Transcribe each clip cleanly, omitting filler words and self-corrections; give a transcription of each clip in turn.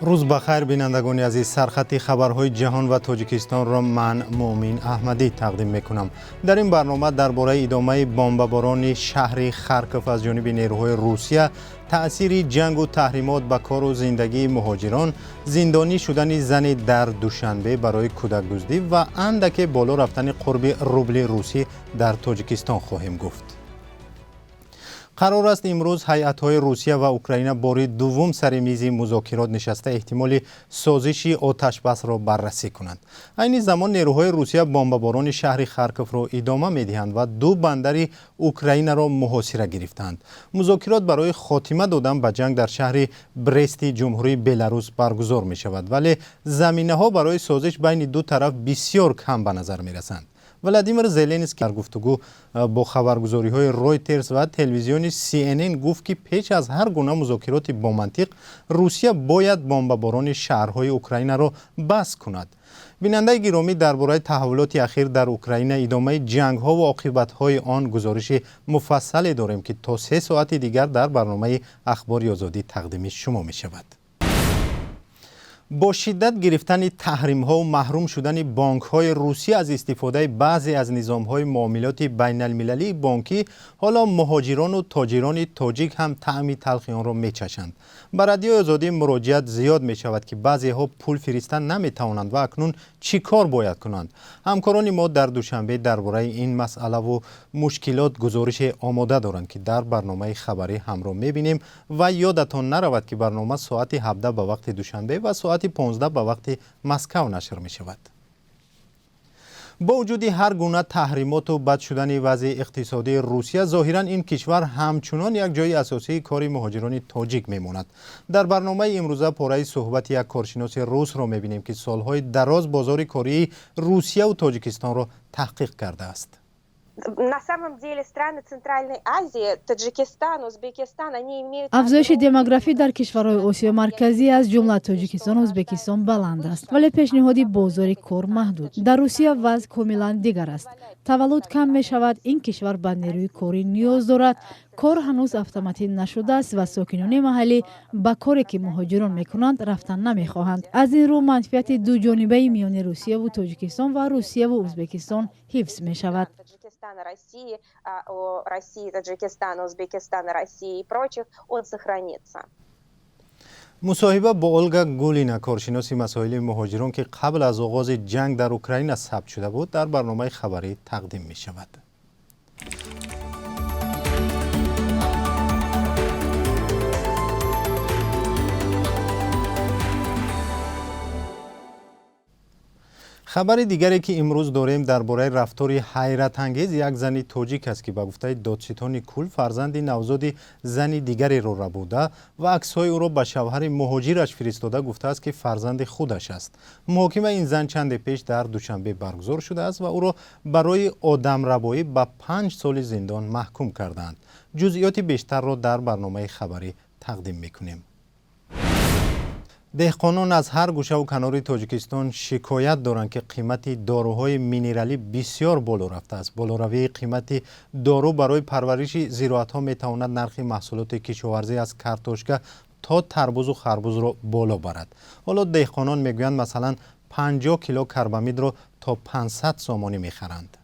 Рӯз ба хайр, бинандагони азиз. Сархати хабарҳои ҷаҳон ва Тоҷикистонро ман, Муъмин Аҳмадӣ, тақдим мекунам. Дар ин барнома дар бораи идомаи бомбаборони шаҳри Харков аз ҷониби нерӯҳои Русия, таъсири ҷангу таҳримот ба кору зиндагии муҳоҷирон, зиндонӣ шудани зане дар Душанбе барои кӯдакдуздӣ ва андаке боло рафтани қурби рубли русӣ дар Тоҷикистон хоҳем гуфт. Қарор аст имрӯз ҳайатҳои Русия ва Украина бори дуввум сари мизи музокирот нишаста, эҳтимоли созиши оташбасро баррасӣ кунанд. Айни замон нерӯҳои Русия бомбаборони шаҳри Харковро идома медиҳанд ва ду бандари Украинаро муҳосира гирифтаанд. Музокирот барои хотима додан ба ҷанг дар шаҳри Брести Ҷумҳурии Беларус баргузор мешавад, вале заминаҳо барои созиш байни ду тараф бисёр кам ба назар мерасанд. Владимир Зеленский дар гуфтугӯ бо хабаргузориҳои Ройтерс ва телевизиони CNN гуфт, ки пеш аз ҳар гуна музокироти бомантиқ Русия бояд бомбаборони шаҳрҳои Украинаро бас кунад. Бинандаи гиромӣ, дар бораи таҳаввулоти ахир дар Украина, идомаи ҷангҳо ва оқибатҳои он гузориши муфассале дорем, ки то 3 соати дигар дар барномаи Ахбори Озодӣ тақдими шумо мешавад. Бо шиддат гирифтани таҳримҳову маҳрум шудани бонкҳои Русия аз истифодаи баъзе аз низомҳои муомилоти байналмилалии бонкӣ, ҳоло муҳоҷирону тоҷирони тоҷик ҳам таъми талхи онро мечашанд. Ба Радиои Озодӣ муроҷиат зиёд мешавад, ки баъзеҳо пул фиристан наметавонанд ва акнун чӣ кор бояд кунанд. Ҳамкорони мо дар Душанбе дар бораи ин масъалаву мушкилот гузорише омода доранд, ки дар барномаи хабарӣ ҳамроҳ мебинем. Ва ёдатон наравад, ки барнома соати 17 ба вақти Душанбе ва соати 15 ба вақти Москав нашр мешавад. Бо вуҷуди ҳар гуна таҳримоту бад шудани вазъи иқтисодии Русия, зоҳиран ин кишвар ҳамчунон як ҷои асосии кори муҳоҷирони тоҷик мемонад. Дар барномаи имрӯза пораи суҳбати як коршиноси русро мебинем, ки солҳои дароз бозори кории Русияву Тоҷикистонро таҳқиқ кардааст. На самом деле страны Центральной Азии, Таджикистан, Узбекистан, они имеют... Афзоиши демографӣ дар кишварҳои Осиёи Марказӣ, аз ҷумла Тоҷикистон, Ӯзбекистон баланд аст, вале пешниҳоди бозори кор маҳдуд. Дар Русия вазъ комилан дигар аст. Таваллуд кам мешавад, ин кишвар ба нерӯи корӣ ниёз дорад. Кор ҳанӯз автоматӣ нашудааст ва сокинони маҳаллӣ ба коре, ки муҳоҷирон мекунанд, рафтан намехоҳанд. Аз ин рӯ манфиати дуҷонибаи миёни Русияву Тоҷикистон ва Русияву Ӯзбекистон ҳифз мешавад. России, России, Таджикистана, Узбекистана, России и прочих, он сохранится. Мусоҳиба бо Олга Гулина, коршиноси масоили муҳоҷирон, ки қабл аз оғози ҷанг дар Украина сабт шуда буд, дар барномаи хабарӣ тақдим мешавад. Хабари дигаре, ки имрӯз дорем, дар бораи рафтори ҳайратангез як зани тоҷик аст, ки ба гуфтаи додситони кул фарзанди навзоди зани дигареро рабуда ва аксҳои ӯро ба шавҳари муҳоҷираш фиристода, гуфтааст, ки фарзанди худаш аст. Муҳокимаи ин зан чанде пеш дар Душанбе баргузор шудааст ва ӯро барои одамрабоӣ ба 5 соли зиндон маҳкум кардаанд. Ҷузъиёти бештарро дар барномаи хабарӣ тақдим мекунем. Деҳқонон аз ҳар гӯшаву канори Тоҷикистон шикоят доранд, ки қимати доруҳои минералӣ бисёр боло рафтааст. Болоравии қимати дору барои парвариши зироатҳо метавонад нархи маҳсулоти кишоварзӣ аз картошка то тарбузу харбузро боло барад. Ҳоло деҳқонон мегӯянд, масалан, 50 кило карбамидро то 500 сомонӣ мехаранд.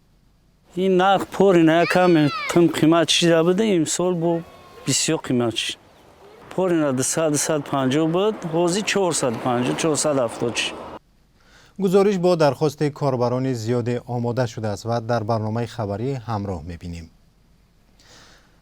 Ин нарх порина якаме тым қимат шида буда, имсол бо бисёр қимат шид. Порина 200, 250 буд, ҳозир 450, 470 шид. Гузориш бо дархости корбарони зиёде омода шудааст ва дар барномаи хабарӣ ҳамроҳ мебинем.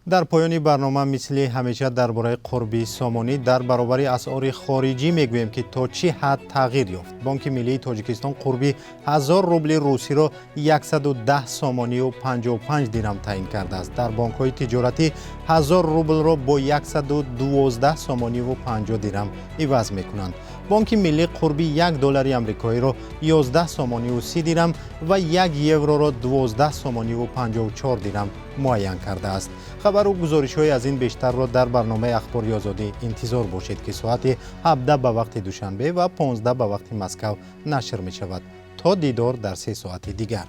Дар поёни барнома, мисли ҳамеша, дар бораи қурби сомонӣ дар баробари асъори хориҷӣ мегӯем, ки то чӣ ҳад тағйир ёфт. Бонки миллии Тоҷикистон қурби 1000 рубли русиро 110 сомонию 55 дирам таъин кардааст. Дар бонкҳои тиҷоратӣ 1000 рублро бо 112 сомониву 50 дирам иваз мекунанд. Бонки миллӣ қурби 1 доллари амрикоиро 11 сомониву 30 дирам ва 1 евроро 12 сомониву 54 дирам муайян кардааст. Хабару гузоришҳои аз ин бештарро дар барномаи Ахбори Озодӣ интизор бошед, ки соати 17 ба вақти Душанбе ва 15 ба вақти Москав нашр мешавад. То дидор дар 3 соати дигар.